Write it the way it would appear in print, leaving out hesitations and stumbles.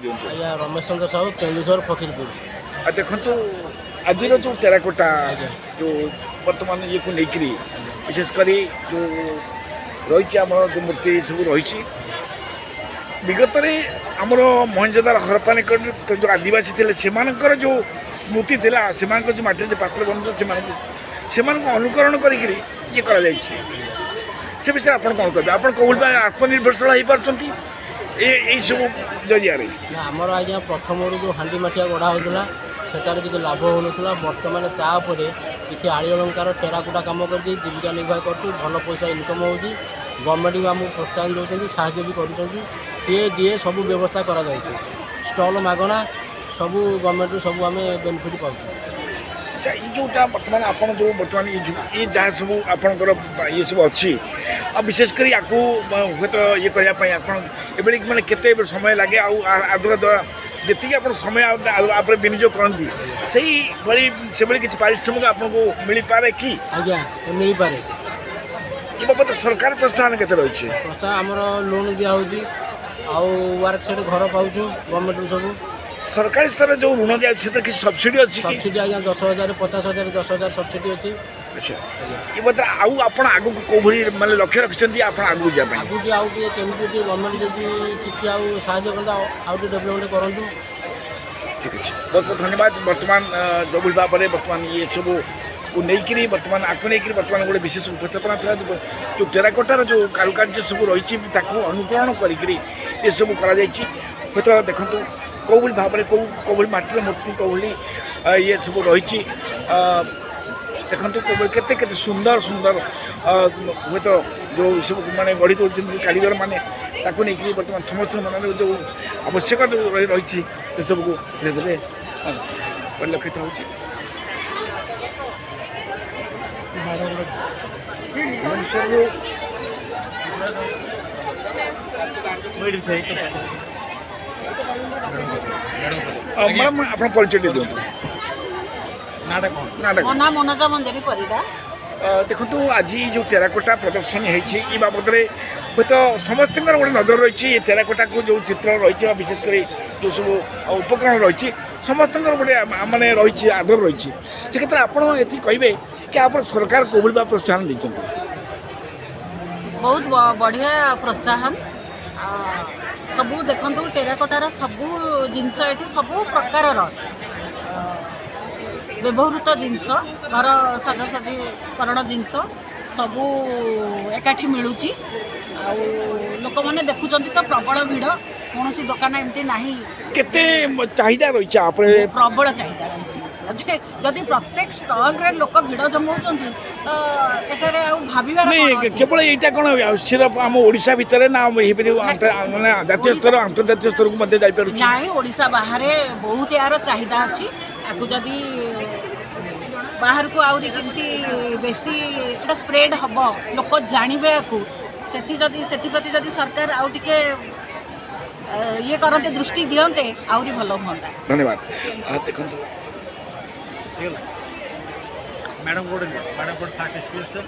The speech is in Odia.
ଦିଅନ୍ତୁ। ଆଜ୍ଞା, ରମେଶ ଚନ୍ଦ୍ର ସାହୁ, କେନ୍ଦୁଝର ଫକୀରପୁର। ଆଉ ଦେଖନ୍ତୁ, ଆଜିର ଯେଉଁ ଟେରାକୋଟା ଯେଉଁ ବର୍ତ୍ତମାନ ଇଏକୁ ନେଇକରି, ବିଶେଷ କରି ଯେଉଁ ରହିଛି ଆମର ଯେଉଁ ମୂର୍ତ୍ତି ସବୁ ରହିଛି, ବିଗତରେ ଆମର ମହେଞ୍ଜୋଦାର, ହରପ୍ପା ନିକଟରେ ଯେଉଁ ଆଦିବାସୀ ଥିଲେ, ସେମାନଙ୍କର ଯେଉଁ ସ୍ମୃତି ଥିଲା, ସେମାନଙ୍କର ଯେଉଁ ମାଟିରେ ଯେଉଁ ପାତ୍ର ବନୁଥିଲା, ସେମାନଙ୍କୁ ଅନୁକରଣ କରିକିରି ଇଏ କରାଯାଇଛି। ସେ ବିଷୟରେ ଆପଣ କ'ଣ କହିବେ? ଆପଣ କେଉଁଭଳି ଭାବେ ଆତ୍ମନିର୍ଭରଶୀଳ ହେଇପାରୁଛନ୍ତି ଏଇସବୁ ଜରିଆରେ? ନା, ଆମର ଆଜ୍ଞା ପ୍ରଥମରୁ ଯେଉଁ ହାଣ୍ଡି ମାଠିଆ ଗଢ଼ା ହେଉଥିଲା, ସେଟାରେ କିଛି ଲାଭ ହେଉନଥିଲା। ବର୍ତ୍ତମାନ ତା ଉପରେ କିଛି ଆଳି ଅଳଙ୍କାର ଟେରାକୋଟା କାମ କରିକି ଜୀବିକା ନିର୍ବାହ କରୁଛୁ। ଭଲ ପଇସା ଇନକମ୍ ହେଉଛି। ଗଭର୍ଣ୍ଣମେଣ୍ଟ ବି ଆମକୁ ପ୍ରୋତ୍ସାହନ ଦେଉଛନ୍ତି, ସାହାଯ୍ୟ ବି କରୁଛନ୍ତି। ଟିଏ ଡିଏ ସବୁ ବ୍ୟବସ୍ଥା କରାଯାଉଛି। ଷ୍ଟଲ୍ ମାଗଣା, ସବୁ ଗଭର୍ଣ୍ଣମେଣ୍ଟରୁ ସବୁ ଆମେ ବେନିଫିଟ୍ ପାଉଛୁ। ଆଚ୍ଛା, ଏଇ ଯେଉଁଟା ବର୍ତ୍ତମାନ ଆପଣ ଯେଉଁ ବର୍ତ୍ତମାନ ଏଇ ଯାହା ସବୁ ଆପଣଙ୍କର ଇଏ ସବୁ ଅଛି, ଆଉ ବିଶେଷ କରି ୟାକୁ ହୁଏତ ଇଏ କରିବା ପାଇଁ ଆପଣ ଏଭଳି ମାନେ କେତେ ସମୟ ଲାଗେ? ଆଉ ଆଦ୍ୱାରା ଦ୍ୱାରା ଯେତିକି ଆପଣ ସମୟ ଆଉ ଉପରେ ବିନିଯୋଗ କରନ୍ତି, ସେଇଭଳି ସେଭଳି କିଛି ପାରିଶ୍ରମିକ ଆପଣଙ୍କୁ ମିଳିପାରେ କି? ଆଜ୍ଞା, ମିଳିପାରେ। ଏ ବାବଦରେ ସରକାର ପ୍ରୋତ୍ସାହନ କେତେ ରହିଛି? ପ୍ରୋତ୍ସାହନ ଆମର ଲୋନ୍ ଦିଆହେଉଛି ଆଉ ୱାର୍କ ସେଟ୍ ଘର ପାଉଛୁ ଗଭର୍ଣ୍ଣମେଣ୍ଟରୁ ସବୁ। ସରକାରୀ ସ୍ତରରେ ଯେଉଁ ଋଣ ଦିଆଯାଉଛି, ସେଥିରେ କିଛି ସବସିଡ଼ି ଅଛି କି? ସବସିଡ଼ି ଆଜ୍ଞା, 10,000, 50,000, 10,000 ସବସିଡ଼ି ଅଛି। ଆଚ୍ଛା, ଏ ବାବଦରେ ଆଉ ଆପଣ ଆଗକୁ କେଉଁଭଳି ମାନେ ଲକ୍ଷ୍ୟ ରଖିଛନ୍ତି ଆପଣ ଆଗକୁ ଯିବା ପାଇଁ? ଆଗକୁ ଟିକେ ଆଉ ଟିକେ କେମିତି ଟିକେ ଗଭର୍ଣ୍ଣମେଣ୍ଟ ଯଦି ଟିକେ ଆଉ ସାହାଯ୍ୟ କରନ୍ତା, ଆଉ ଟିକେ ଡେଭଲପମେଣ୍ଟ କରନ୍ତୁ। ଠିକ୍ ଅଛି, ବହୁତ ବହୁତ ଧନ୍ୟବାଦ। ବର୍ତ୍ତମାନ ଯେଉଁଭଳି ଭାବରେ ବର୍ତ୍ତମାନ ଇଏ ସବୁକୁ ନେଇକରି, ବର୍ତ୍ତମାନ ଆକୁ ନେଇକରି ବର୍ତ୍ତମାନ ଗୋଟେ ବିଶେଷ ଉପସ୍ଥାପନା ଥିଲା, ଯେଉଁ ଟେରାକୋଟାର ଯେଉଁ କାରୁକାର୍ଯ୍ୟ ସବୁ ରହିଛି, ତାକୁ ଅନୁକରଣ କରିକିରି ଏସବୁ କରାଯାଇଛି। ହୁଏତ ଦେଖନ୍ତୁ କେଉଁଭଳି ଭାବରେ କେଉଁ କେଉଁଭଳି ମାଟିର ମୂର୍ତ୍ତି, କେଉଁଭଳି ଇଏ ସବୁ ରହିଛି। ଦେଖନ୍ତୁ କେଉଁଭଳି କେତେ କେତେ ସୁନ୍ଦର ସୁନ୍ଦର ହୁଏତ ଯେଉଁ ସବୁ ମାନେ ଗଢ଼ି ତୋଳିଛନ୍ତି ଯେଉଁ କାରିଗରମାନେ, ତାକୁ ନେଇକରି ବର୍ତ୍ତମାନ ସମସ୍ତଙ୍କ ମନରେ ଯେଉଁ ଆବଶ୍ୟକ ଯେଉଁ ରହିଛି, ସେସବୁକୁ ଧୀରେ ଧୀରେ ପରିଲକ୍ଷିତ ହେଉଛି। ଭୁବନେଶ୍ୱରରୁ ମ୍ୟାଡ଼ାମ୍, ଆପଣ ପରିଚୟ ଟିକେ ଦିଅନ୍ତୁ। ନାଁଟା କ'ଣ? ନାଁଟା? ମୋ ନାଁ ମନୋଜା ମଞ୍ଜରୀ ପରିଡ଼ା। ଦେଖନ୍ତୁ, ଆଜି ଯେଉଁ ଟେରାକୋଟା ପ୍ରଦର୍ଶନୀ ହେଇଛି, ଏ ବାବଦରେ ହୁଏତ ସମସ୍ତଙ୍କର ଗୋଟେ ନଜର ରହିଛି। ଏ ଟେରାକୋଟାକୁ ଯେଉଁ ଚିତ୍ର ରହିଛି ବା ବିଶେଷ କରି ଯେଉଁ ସବୁ ଉପକରଣ ରହିଛି, ସମସ୍ତଙ୍କର ଗୋଟେ ମାନେ ରହିଛି, ଆଦର ରହିଛି। ସେ କ୍ଷେତ୍ରରେ ଆପଣ ଏତିକି କହିବେ କି ଆପଣ ସରକାର କେଉଁଭଳି ଭାବେ ପ୍ରୋତ୍ସାହନ ଦେଇଛନ୍ତି? ବହୁତ ବଢ଼ିଆ ପ୍ରୋତ୍ସାହନ। ସବୁ ଦେଖନ୍ତୁ, ଟେରାକୋଟାର ସବୁ ଜିନିଷ ଏଠି, ସବୁ ପ୍ରକାରର ବ୍ୟବହୃତ ଜିନିଷ, ଘର ସାଜସଜ୍ଜୀକରଣ ଜିନିଷ ସବୁ ଏକାଠି ମିଳୁଛି। ଆଉ ଲୋକମାନେ ଦେଖୁଛନ୍ତି ତ, ପ୍ରବଳ ଭିଡ଼। କୌଣସି ଦୋକାନ ଏମିତି ନାହିଁ। କେତେ ଚାହିଦା ରହିଛି ଆପଣ? ପ୍ରବଳ ଚାହିଦା ରହିଛି। ଯଦି ପ୍ରତ୍ୟେକ ଷ୍ଟଲରେ ଲୋକ ଭିଡ଼ ଜମାଉଛନ୍ତି, ତ ଏଠାରେ ଆଉ ଭାବିବାର ନାଇଁ କ'ଣ ଅଛି? କେବଳ ଏଇଟା କ'ଣ ସିରଫ ଆମ ଓଡ଼ିଶା ଭିତରେ ନା ହେଇପାରିବ ମାନେ ଜାତୀୟ ସ୍ତର, ଆନ୍ତର୍ଜାତୀୟ ସ୍ତରକୁ ମଧ୍ୟ ଯାଇପାରୁଛି? ନାଇଁ, ଓଡ଼ିଶା ବାହାରେ ବହୁତ ଏହାର ଚାହିଦା ଅଛି। ଆକୁ ଯଦି ବାହାରକୁ ଆହୁରି କେମିତି ବେଶୀ ଏଇଟା ସ୍ପ୍ରେଡ୍ ହେବ, ଲୋକ ଜାଣିବେ ଆକୁ, ସେଥିପ୍ରତି ଯଦି ସରକାର ଆଉ ଟିକେ ଇଏ କରନ୍ତେ, ଦୃଷ୍ଟି ଦିଅନ୍ତେ, ଆହୁରି ଭଲ ହୁଅନ୍ତା। ଧନ୍ୟବାଦ। ଦେଖନ୍ତୁ। ହେଇଗଲା। ମ୍ୟାଡ଼ାମ୍ ଗୋଟେ ନିଅ, ମ୍ୟାଡ଼ାମ୍ ଗୋଟେ ଫାଷ୍ଟ ଏକ୍ସପିରିଏନ୍ସଟା।